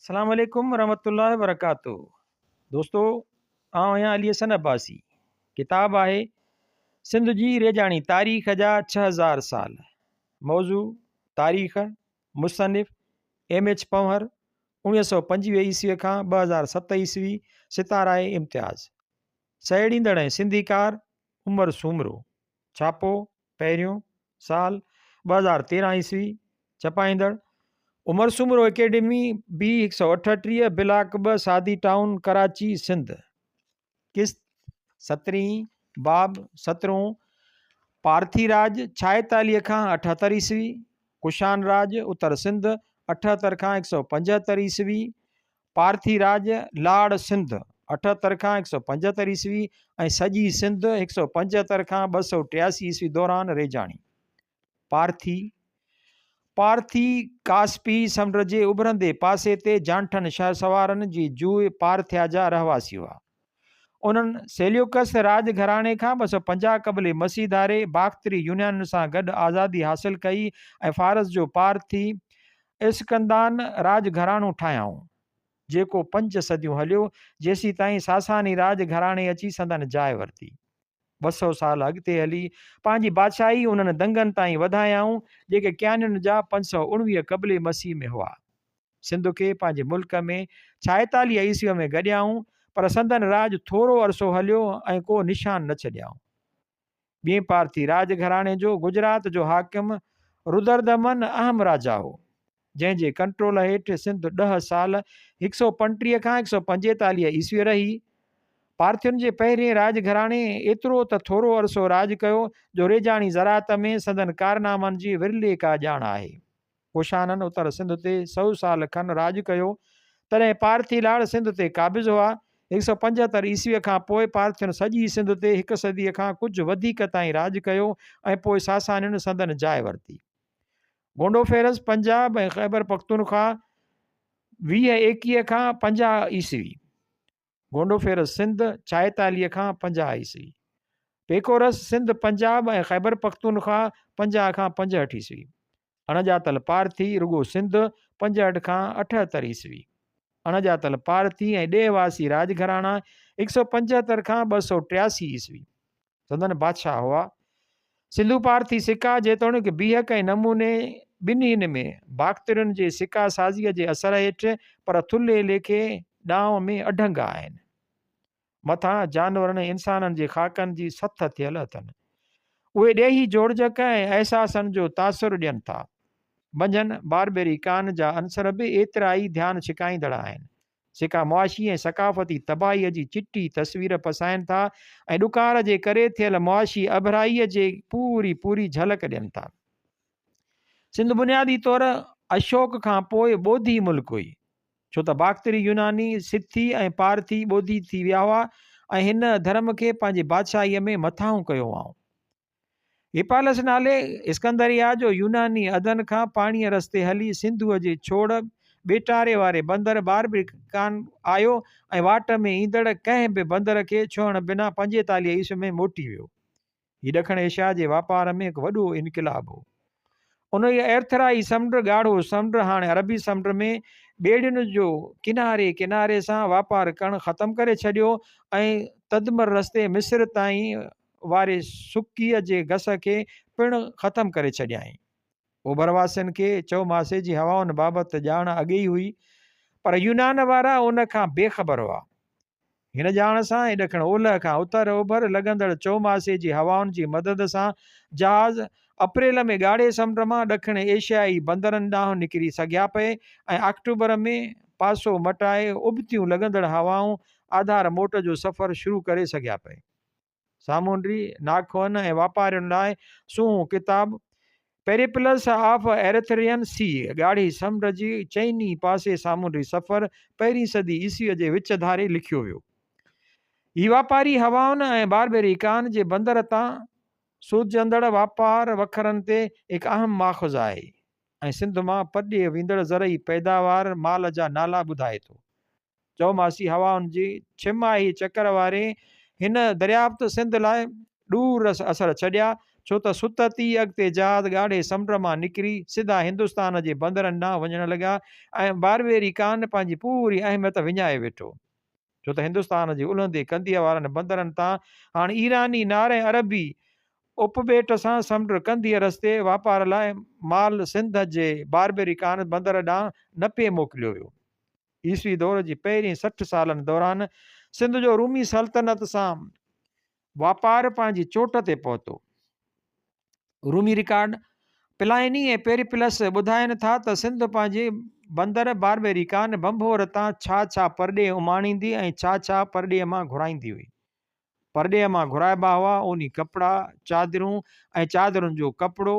السلام عليڪم ورحمة الله وبرڪاته دوستو آئون آهيان علي حسن عباسي ڪتاب آهي سنڌ جي ريجاڻي تاريخ جا 6000 سال موضوع تاريخ مصنف ايم ايڇ پنهور 1925 عيسوي کان 2007 عيسوي ستاره امتياز سهيڙيندڙ ۽ سنڌيڪار عمر سومرو ڇاپو، پهريون، سال، 2013 عيسوي، ڇپائيندڙ، عمر سومرو اڪيڊمي، بي 138، بلاڪ 2، سعدي ٽائون، ڪراچي، سنڌ. قسط سترهين، باب سترهون، پارٿي راڄ، ڇائيتاليهه کان 78 عيسوي، ڪشان راڄ، اتر سنڌ، 78 کان 175 عيسوي، پارٿي راڄ، لاڙ سنڌ، 78 کان 175 عيسوي ۽ سڄي سنڌ 175 کان 283 عيسوي دوران ريجاڻي. پارٿي، پارٿي ڪاسپي سمنڊ جي اڀرندي پاسي تي جانٺن شهسوارن جي جوء پارٿيا جا رهواسي هئا. انهن سيليوڪس راڄ گهراڻي کان 250 قبل مسيح ڌاري باختري يونانين سان گڏ آزادي حاصل ڪئي ۽ فارس جو پارٿي اسڪندان راڄ گهراڻو ٺاهيائون، جيڪو پنج صديون هليو، جيسيتائين ساساني راڄ گهراڻي اچي سندن جاء ورتي. 200 سال اڳتي هلي پنهنجي بادشاهي انهن دنگن تائين وڌايائون، جيڪي ڪيانين جا 519 قبل مسيح ۾ هئا. سنڌ کي پنهنجي ملڪ ۾ ڇائيتاليهه عيسويء ۾ گڏيائون، پر سندن راڄ ٿورو عرصو هليو ۽ ڪو نشان نه ڇڏيائون. ٻئين پارٿي راڄ گهراڻي جو گجرات جو حاڪم ردردمن اهم راجا هو، جنهن جي ڪنٽرول هيٺ سنڌ ڏهه سال 135 کان 145 عيسوي رهي. پارٿين جي پهرين راڄ گهراڻي ايترو ته ٿورو عرصو راڄ ڪيو، جو ريجاڻي زراعت ۾ سندن ڪارنامن جي ورلي ڪا ڄاڻ آهي. ڪشانن اتر سنڌ تي سئو سال کن راڄ ڪيو، تڏهن پارٿي لاڙ سنڌ تي قابض هئا. 175 عيسويء کان پوء پارٿين سڄي سنڌ تي هڪ صديء کان ڪجهه وڌيڪ تائين راڄ ڪيو ۽ پوء ساسانين سندن جاء ورتي. گونڊوفيرس پنجاب ۽ خيبرپختونخواهه 20 ايڪيهه کان 50 عيسوي. گونڊوفيرس سنڌ، ڇائيتاليهه کان 50 عيسوي. پيڪورس سنڌ، پنجاب ۽ خيبرپختونخواهه 50 کان 65 عيسوي. اڻڄاتل پارٿي رڳو سنڌ، 65 کان 78 عيسوي. اڻڄاتل پارٿي ۽ ڏيهه واسي راڄ گهراڻا 175 کان 283 عيسوي. سندن بادشاهه هئا. سنڌو پارٿي سڪا جيتوڻيڪ بيهڪ ۽ نموني ٻنهين ۾ باخترين جي سڪا سازيء جي اثر هيٺ پر ٿلهي ليکي ڏانء ۾ اڍنگ آهن. مٿان جانورن ۽ انسانن جي خاڪن جي سٿ ٿيل اٿن. اهي ڏيهي جوڙجڪ ۽ احساسن جو تاثر ڏين ٿا. منجهن باربري ڪان جا عنصر به ايترا ئي ڌيان ڇڪائيندڙ آهن. جيڪا معاشي ۽ ثقافتي تباهيء جي چٽي تصوير پسائين ٿا ۽ ڏڪار جي ڪري ٿيل معاشي اٻهرائيء جي پوري پوري جهلڪ ڏين ٿا. سنڌ بنيادي طور اشوڪ کان پوء ٻوڌي ملڪ هئي، ڇو ته باختري يوناني، سٿي ۽ پارٿي ٻوڌي ٿي ويا هئا ۽ هن ڌرم کي پنهنجي بادشاهيء ۾ مٿانهون ڪيو هئائون. هپالس نالي اسڪندريا جو يوناني عدن کان پاڻيء رستي هلي سنڌوء جي ڇوڙ ٻيٽاري واري بندر باربيڪان آيو ۽ واٽ ۾ ايندڙ ڪنهن به بندر کي ڇهڻ بنا 45 عيسوي ۾ موٽي ويو. هي ڏکڻ ايشيا جي واپار ۾ هڪ وڏو انقلاب هو. انهيء ايرٿرائي سمنڊ، ڳاڙهو سمنڊ، هاڻي عربي سمنڊ، ۾ ٻيڙين جو ڪناري ڪناري سان واپار ڪرڻ ختم ڪري ڇڏيو ۽ تدمر رستي مصر تائين واري سڪيء جي گس کي پڻ ختم ڪري ڇڏيائين. اوڀر واسين کي چؤماسي جي هوائن بابت ڄاڻ اڳي ئي هئي، پر يونان وارا ان کان بي خبر هئا. هن ڄاڻ سان ۽ ڏکڻ اولهه کان اتر اوڀر لڳندڙ چؤماسي جي هوائن جي مدد سان جهاز اپريل ۾ ڳاڙهي سمنڊ مان ڏکڻ ايشيائي بندرن ڏانهن نڪري سگهيا پئي ۽ آڪٽوبر ۾ پاسو مٽائي ابتيون لڳندڙ هوائون آڌار موٽ جو سفر شروع ڪري سگهيا پئي. سامونڊي ناکوئن ۽ واپارين لاء سونهون ڪتاب پيريپلس آف ايريٿرين سي، ڳاڙهي سمنڊ جي چئني پاسي سامونڊي سفر، پهرين صدي عيسويء جي وچ ڌاري لکيو ويو. هي واپاري هوائن ۽ باربيريڪان جي بندر تان سودجندڙ واپار وکرن تي هڪ اهم ماخذ آهي ۽ سنڌ مان پرڏيهه ويندڙ زرعي پيداوار مال جا نالا ٻڌائي ٿو. چؤماسي هوائن جي ڇهه ماهي چڪر واري هن دريافت سنڌ لاء ڏور رس اثر ڇڏيا. ڇو ته ستت ئي اڳتي جهاز ڳاڙهي سمنڊ مان نڪري سڌا هندستان جي بندرن ڏانهن وڃڻ لڳا ۽ باربيريڪان پنهنجي پوري اهميت وڃائي ويٺو. ڇو ته هندستان جي الهندي ڪنڌيء وارن بندرن تان هاڻ ايراني نار ۽ عربي اپٻيٽ سان سمنڊ ڪنڌيء رستي واپار لاء مال سنڌ جي باربيريڪان بندر ڏانهن نه پئي موڪليو ويو. عيسوي دور جي پهرين 60 سالن دوران سنڌ جو رومي سلطنت سان واپار پنهنجي چوٽ تي پهتو. رومي رڪارڊ، پلائني ۽ پيريپلس ٻڌائين ٿا ته سنڌ پنهنجي بندر باربيريڪان ڀنڀور تان ڇا ڇا پرڏيهه اماڻيندي ۽ ڇا ڇا پرڏيهه مان گهرائيندي هئي. پرڏيهه مان گهرائبا هئا اوني ڪپڙا، چادرون ۽ چادرن جو ڪپڙو،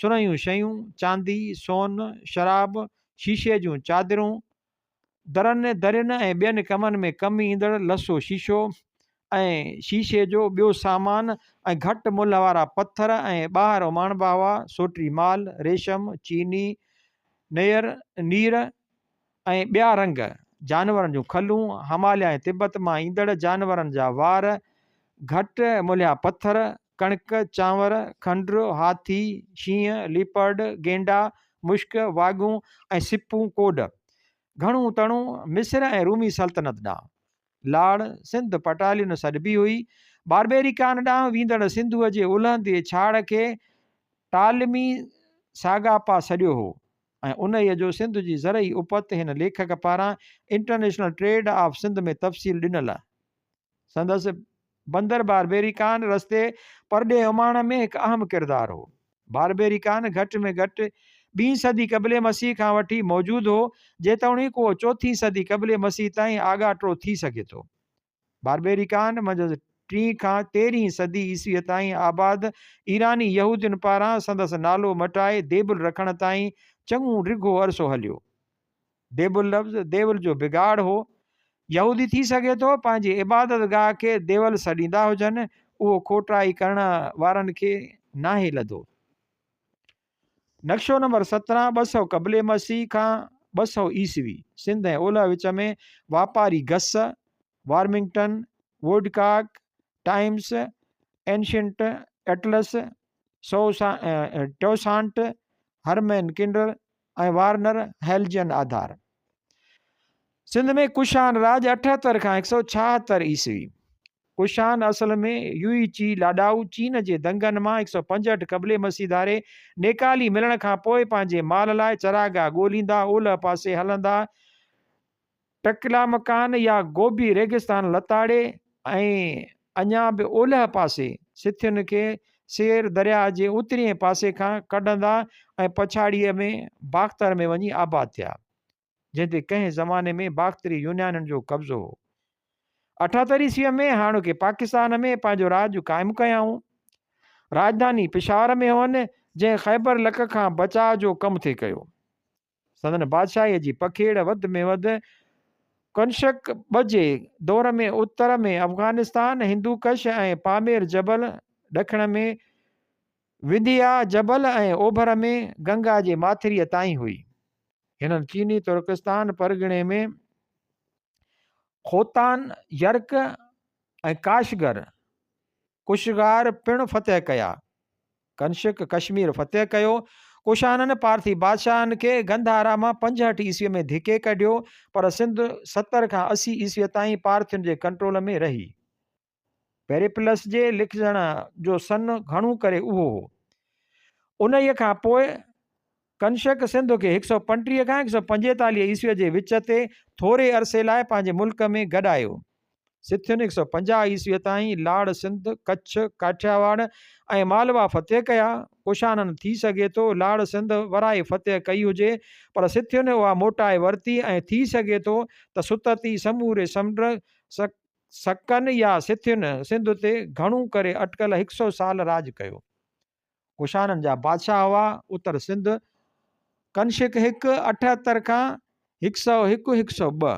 سرهيون شيون، چاندي، سون، شراب، شيشي جون چادرون، درن، درين ۽ ٻين ڪمن ۾ ڪم ايندڙ لسو شيشو ۽ شيشي جو ٻيو سامان ۽ گهٽ ملهه وارا پٿر ۽ ٻاهر اماڻبا هئا، سوٽي مال، ريشم، چيني، نير، نير ۽ ٻيا رنگ، جانورن جون کلون، هماليا ۽ تبت مان ايندڙ جانورن جا وار، گهٽ ملهيا پٿر، ڪڻڪ، چانور، کنڊ، هاٿي، شينهن، ليپرڊ، گينڊا، مشڪ، واڳون ۽ سپون ڪوڏ. گهڻو تڻو مصر ۽ رومي سلطنت ڏانهن. لاڙ، سنڌ پٽالين سڏبي هئي. باربيريڪان ڏانهن ويندڙ سنڌوء جي الهندي ڇاڙ کي ٽالمي ساگاپا سڏيو هو ۽ انهيء جو سنڌ جي زرعي اپت هن ليکڪ پاران انٽرنيشنل ٽريڊ آف سنڌ ۾ تفصيل ڏنل آهي. سندس بندر باربيريڪان رستي پرڏيهه اماڻڻ ۾ هڪ اهم ڪردار هو. باربيريڪان گهٽ ۾ گهٽ ٻي صدي قبل مسيح کان وٺي موجود هو، جيتوڻيڪ اهو چوٿين صدي قبل مسيح تائين آڳاٽو ٿي سگهي ٿو. باربيريڪان منجهس ٽين کان تيرهين صدي عيسويء تائين آباد ايراني يهودين پاران سندس نالو مٽائي ديبل رکڻ تائين چڱو ڊگهو عرصو هليو. ديبل لفظ ديول جو بگاڙ هو. يهودي ٿي سگهي ٿو پنهنجي عبادت گاهه کي ديول سڏيندا هجن، اهو کوٽائي ڪرڻ وارن کي ناهي لڌو. نقشو نمبر 17، 200 قبل مسيح کان 200 عيسوي، سنڌ ۽ اولهه وچ ۾ واپاري گس، Warmington, Woodcock, Times, Ancient Atlas, Toussaint, Hermann Kinder ۽ Warner Hölderlin آڌار. سنڌ ۾ ڪشان راڄ 78 کان 176 عيسوي. ڪشان اصل ۾ يوئي چي لاڏائو چين جي دنگن مان 165 قبل مسيح ڌاري نيڪالي ملڻ کان پوء پنهنجي مال لاء چراگاهه ڳوليندا اولهه پاسي هلندا ٽڪلامڪان يا گوبي ريگستان لتاڙي ۽ اڃا به اولهه پاسي سٿين کي سير درياهه جي اترئين پاسي کان ڪڍندا ۽ پڇاڙيء ۾ باختر ۾ وڃي آباد ٿيا، جنهن تي ڪنهن زماني ۾ باختري يونانين جو قبضو هو. 78 عيسويء ۾ هاڻوڪي پاڪستان ۾ پنهنجو راڄ قائم ڪيائون. راڄڌاني پشاور ۾ هئن، جنهن خيبر لڪ کان بچاء جو ڪم ٿي ڪيو. سندن بادشاهيء جي پکيڙ وڌ ۾ وڌ ڪنشڪ ٻه جي دور ۾ اتر ۾ افغانستان، هندوڪش ۽ پامير جبل، ڏکڻ ۾ ونديا جبل ۽ اوڀر ۾ گنگا جي ماٿريء تائين هئي. هنن چيني ترڪستان پرڳڻي ۾ خوتان، يرق ۽ ڪاشغر، ڪشغار، پڻ فتح ڪيا. ڪنشڪ ڪشمير فتح ڪيو. ڪشانن پارٿي بادشاهن کي گنڌارا مان 65 عيسويء ۾ ڌڪي ڪڍيو، پر سنڌ 70 کان 80 عيسويء تائين پارٿين جي ڪنٽرول ۾ رهي. پيريپلس جي لکجڻ جو سن گهڻو ڪري اهو هو. انهيء کان پوء ڪنشڪ سنڌ کي 135 کان 145 عيسويء جي وچ تي ٿوري عرصي لاء پنهنجي ملڪ ۾ گڏايو. سٿين 150 عيسويء تائين لاڙ سنڌ، ڪڇ، ڪاٺياواڙ ۽ مالوا فتح ڪيا. ڪشانن ٿي سگهي ٿو لاڙ سنڌ ورائي فتح ڪئي هجي، پر سٿين اها موٽائي ورتي ۽ ٿي سگهي ٿو ته ستت ئي سموري سمنڊ سڪن يا سٿين سنڌ تي گهڻو ڪري اٽڪل هڪ سئو سال راڄ ڪيو. ڪشانن جا بادشاهه هئا. اتر سنڌ، ڪنشڪ هڪ، 78 کان 101، 102،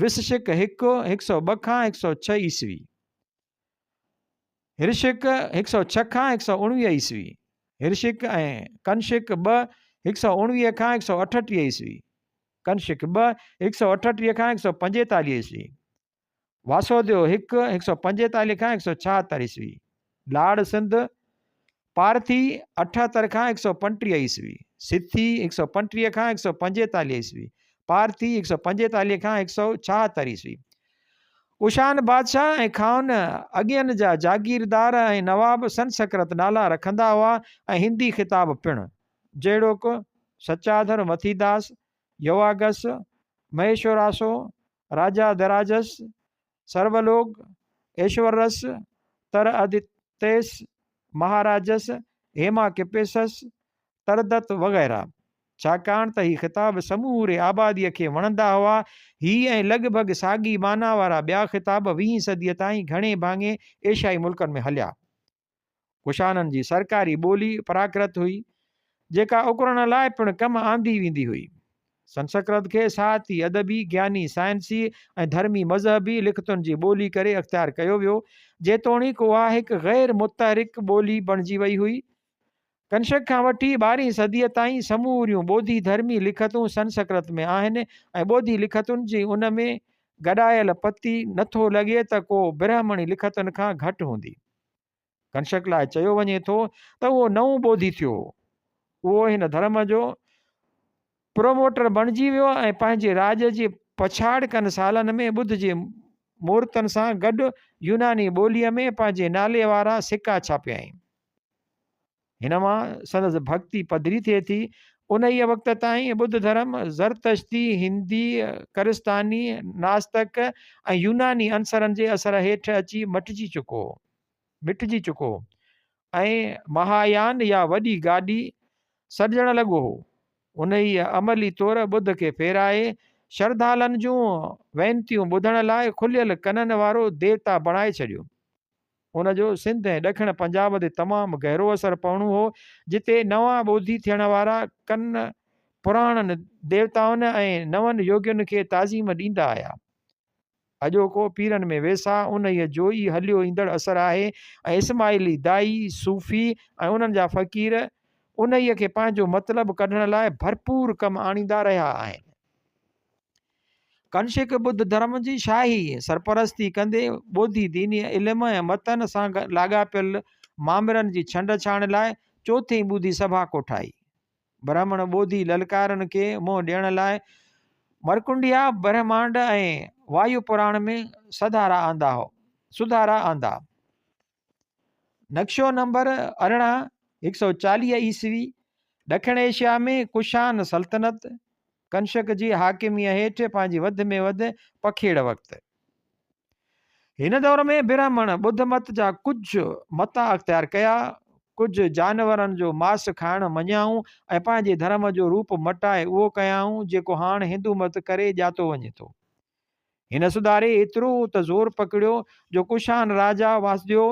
وسشڪ هڪ، 102 کان 106 عيسوي، هرشڪ 106 کان 119 عيسوي، هرشڪ ۽ ڪنشڪ ٻه، 119 کان 138 عيسوي، ڪنشڪ ٻه، 138 کان 145 عيسوي، واسوديو هڪ، 145 کان 176 عيسوي. لاڙ سنڌ، پارٿي 78 کان 135 عيسوي، سٿي 135 کان 145 عيسوي، پارٿي 145 کان 176 عيسوي. ڪشان بادشاهه ۽ کائن اڳين جا جاگيردار ۽ نواب سنسڪرت نالا رکندا هئا ۽ هندي خطاب پڻ، جهڙوڪ، سچاڌر مٿيداس، يواگس، مهيشوراسو، راجا دراجس، سرولوڪ، ايشوررس، تر ادتيس، مهاراجس، هيما ڪپيسس، تردت وغيره. ڇاڪاڻ ته هي خطاب سموري آباديء کي وڻندا هئا. هي ۽ لڳ ڀڳ ساڳي معنيٰ وارا ٻيا خطاب ويهين صديء تائين گهڻي ڀاڱي ايشيائي ملڪن ۾ هليا. ڪشانن جي سرڪاري ٻولي پراڪرت هئي، جيڪا اڪرڻ لاء پڻ ڪم آندي ويندي هئي. سنسڪرت کي ساهتي، ادبي، گياني، سائنسي ۽ ڌرمي مذهبي لکتن جي ٻولي ڪري اختيار ڪيو ويو، جيتوڻيڪ اها هڪ غير متحرڪ ٻولي بڻجي وئي هئي. ڪنشڪ کان وٺي ٻارهين صديء تائين سموريون ٻوڌي ڌرمي لکتون سنسڪرت ۾ آهن ۽ ٻوڌي لکتن جي ان ۾ گڏايل پتي نٿو لڳي ته ڪو برهمڻي لکتن کان گهٽ هوندي. ڪنشڪ لاء چيو وڃي ٿو ته اهو نئون ٻوڌي ٿيو هو. اهو هن ڌرم جو پروموٽر بڻجي ويو ۽ پنهنجي راڄ جي پڇاڙڪن سالن ۾ ٻڌ جي مورتن سان گڏ يوناني ٻوليء ۾ پنهنجي نالي وارا سڪا ڇاپيائين. هن مان سندس ڀڳتي پڌري ٿئي ٿي. انهيء وقت تائين ٻڌ ڌرم زرتشتي، هندي، ڪرستاني، ناستڪ ۽ يوناني عنصرن جي اثر هيٺ اچي مٽجي چڪو هو. مٽجي چڪو هو ۽ مهايان يا وڏي گاڏي سڏجڻ لڳو هو. انهيء عملي طور ٻڌ کي ڦيرائي شرڌالن جون وينتيون ٻڌڻ لاء کليل ڪنن وارو ديوتا بڻائي ڇڏيو. ان جو سنڌ ۽ ڏکڻ پنجاب تي تمام گهرو اثر پوڻو هو، جتي نوان ٻوڌي ٿيڻ وارا ڪن پراڻن ديوتائن ۽ نون يوگين کي تعظيم ڏيندا آيا. اڄوڪو پيرن ۾ ويساهه انهيء جو ئي هليو ايندڙ اثر آهي ۽ اسماعيلي داعي، صوفي ۽ انهن جا فقير انهيء کي پنهنجو مطلب ڪڍڻ لاء ڀرپور ڪم آڻيندا رهيا آهن. ڪنشڪ ٻڌ ڌرم جي شاهي سرپرستي ڪندي ٻوڌي ديني علم ۽ متن سان لاڳاپيل مامرن جي ڇنڊ ڇاڻ لاء چوٿين ٻوڌي سڀا ڪوٺائي. برهمڻ ٻوڌي للڪارن کي منهن ڏيڻ لاء مرڪنڊيا برهمانڊ ۽ وايو پراڻ ۾ سڌارا آندا. نقشو نمبر 18، 140 عيسوي، ڏکڻ ايشيا ۾ ڪشان سلطنت، ڪنشڪ جي حاڪميء هيٺ پنهنجي وڌ ۾ وڌ پکيڙ وقت. هن دور ۾ برهمڻ ٻڌ مت جا ڪجهه متا اختيار ڪيا، ڪجهه جانورن جو ماس کائڻ مڃيائون ۽ پنهنجي ڌرم جو روپ مٽائي اهو ڪيائون، جيڪو هاڻ هندو مت ڪري ڄاتو وڃي ٿو. هن سڌاري ايترو ته زور پڪڙيو جو ڪشان راجا واسديو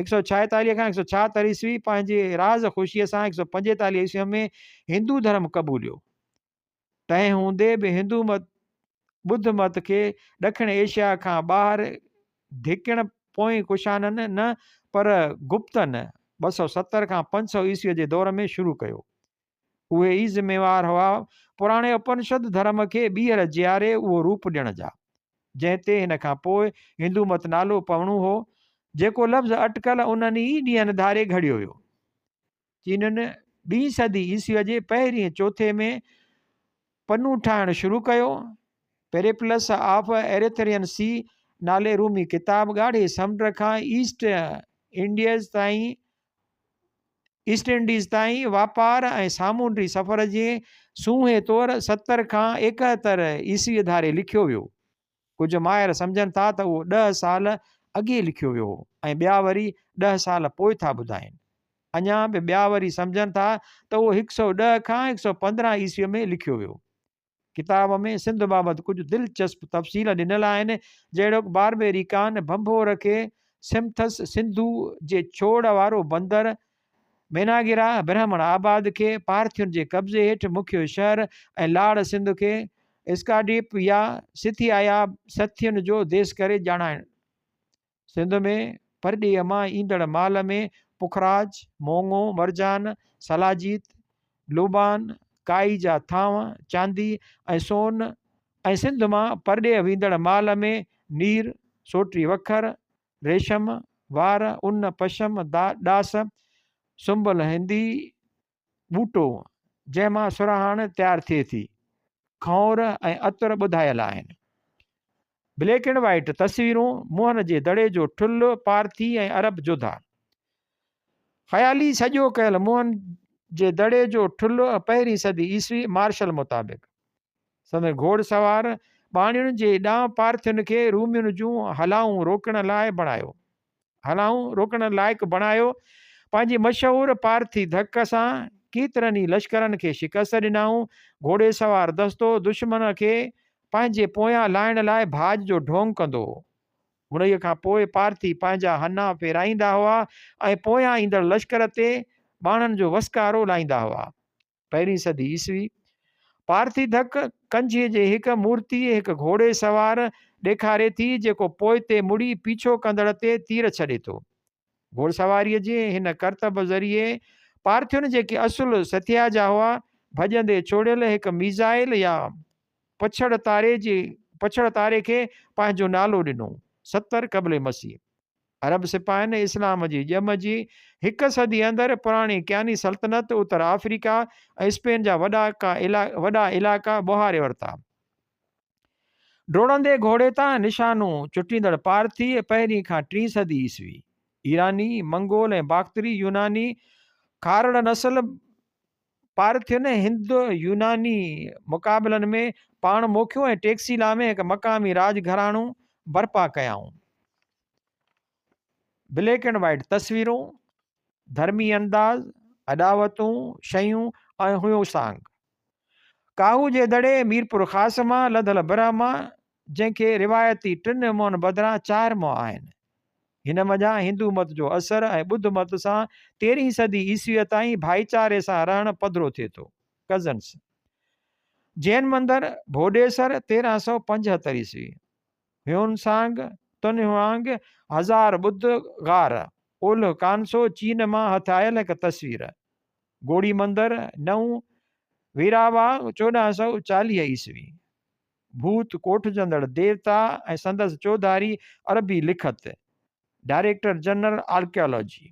146 کان 176 عيسوي پنهنجي راز خوشيء سان 145 عيسويء ۾ هندو ڌرم قبوليو. تنهن هوندي به هندو مت ٻڌ مت کي ڏکڻ ايشيا کان ٻاهر ڌڪڻ پوئين ڪشانن نه پر گپتن 270 کان 500 عيسويء جي دور ۾ شروع ڪيو. اهي ئي ذميوار هئا پراڻي اپنشد ڌرم کي ٻيهر جياري اهو روپ ڏيڻ جا، جنهن تي هن کان پوء هندو مت نالو پوڻو هو، جيڪو لفظ اٽڪل انهن ئي ڏينهن ڌاري گهڙيو ويو. چينين ٻي صدي عيسويء جي پهرين چوٿي ۾ پنو ٺاهڻ شروع ڪيو. پيريپلس آف ايريٿرين سي نالي رومي ڪتاب ڳاڙهي سمنڊ کان ايسٽ انڊيز تائين ايسٽ انڊيز تائين واپار ۽ سامونڊي سفر جي سونهين طور 70 کان 71 عيسويء ڌاري لکيو ويو. ڪجهه ماهر سمجهن ٿا ته اهو ڏهه سال اڳي لکيو ويو هو ۽ ٻيا وري ڏهه سال پوء ٿا ٻڌائين. اڃا به ٻيا وري سمجهن ٿا ته اهو 110 کان 115 عيسويء ۾ لکيو ويو. ڪتاب ۾ سنڌ بابت ڪجهه دلچسپ تفصيل ڏنل آهن، جهڙوڪ باربيريڪان ڀنڀور کي سمٿس سنڌو جي ڇوڙ وارو بندر، ميناگرا برهمڻ آباد کي پارٿين جي قبضي هيٺ مکيه شهر ۽ لاڙ سنڌ کي اسڪاڊيپ يا سٿيايا سٿين جو ديس ڪري ڄاڻائڻ. سنڌ ۾ پرڏيهه مان ايندڙ مال ۾ پکراج، مونگو، مرجان، سلاجيت، لوبان، ڪائي جا ٿانو، چاندي ۽ سون ۽ سنڌ مان پرڏيهه ويندڙ مال ۾ نير، سوٽي وکر، ريشم، وار، ان، پشم، ڏاس، سنبل هندي ٻوٽو، جنهن مان سرهاڻ تيار ٿئي ٿي، کنئور ۽ عطر ٻڌايل آهن. بليڪ اينڊ وائيٽ تصويرون، موهن جي دڙي جو ٺلهه، پارٿي ۽ عرب جوڌا. خيالي سڄو ڪيل موهن جي دڙي جو ٺلهه پهرين صدي عيسوي مارشل مطابق. سندن گهوڙ سوار ٻاڻين جي ڏانهن پارٿين کي رومين جون هلائون روڪڻ لاء بڻايو. هلائون روڪڻ لائق بڻايو. پنهنجي مشهور پارٿي ڌڪ سان ڪيترن ئي لشڪرن کي شڪست ڏنائون. گهوڙي سوار دستو دشمن کي پنهنجي پويان لاهڻ لاء ڀاڄ جو ڍونگ ڪندو هو. انهيء کان پوء پارٿي پنهنجا هنا ڦيرائيندا هئا ۽ پويان ايندڙ لشڪر تي ٻاڻن جو وسڪارو لائيندا هئا. پهرين صدي عيسوي، پارٿي ڌڪ ڪنجهي جي هڪ مورتي هڪ گهوڙي سوار ڏيکاري ٿي جيڪو پوئتي مڙي پيڇو ڪندڙ تي تير ڇڏي ٿو. گهوڙسواريء جي هن ڪرتب ذريعي پارٿين جيڪي اصل سٿيا جا هئا، ڀڄندي ڇوڙيل هڪ ميزائل يا پڇڙ تاري جي پڇڙ تاري کي پنهنجو نالو ڏنو. 70 قبل مسيح. عرب سپاهين اسلام جي ڄم جي هڪ صدي اندر پراڻي ڪياني سلطنت، اتر آفريڪا ۽ اسپين جا وڏا وڏا علائقا ٻوهاري ورتا. ڊوڙندي گهوڙي تان نشانو چٽيندڙ پارٿي پهرين کان ٽين صدي عيسوي ايراني، منگول ۽ باختري يوناني کارڙ نسل پارٿين هند يوناني مقابلن ۾ پاڻ موکيو ۽ ٽيڪسيلا ۾ هڪ مقامي راڄ گهراڻو برپا ڪيائون. بليڪ اينڊ وائيٽ تصويرون، ڌرمي انداز، اڏاوتون، شيون ۽ هيوسانگ. ڪاهو جي دڙي ميرپور خاص مان لڌل برهما جنهن کي روايتي ٽن منهن بدران چار منهن آهن. هن منجهان هندو مت جو اثر ۽ ٻڌ مت سان تيرهين صدي عيسويء تائين ڀائيچاري سان رهڻ پڌرو ٿئي ٿو. ڪزنس. جين مندر، ڀوڏيسر، 1375 عيسوي. هيون سانگ، تن هوانگ، هزار ٻڌ غار، اولهه ڪانسو، چين مان هٿ آيل هڪ تصوير. گوڙي مندر، نئون ويراواغ، 1440 عيسوي. ڀوت ڪوٺجندڙ ديوتا ۽ سندس چوڌاري عربي لکت، ڊائريڪٽر جنرل آرڪيالاجي.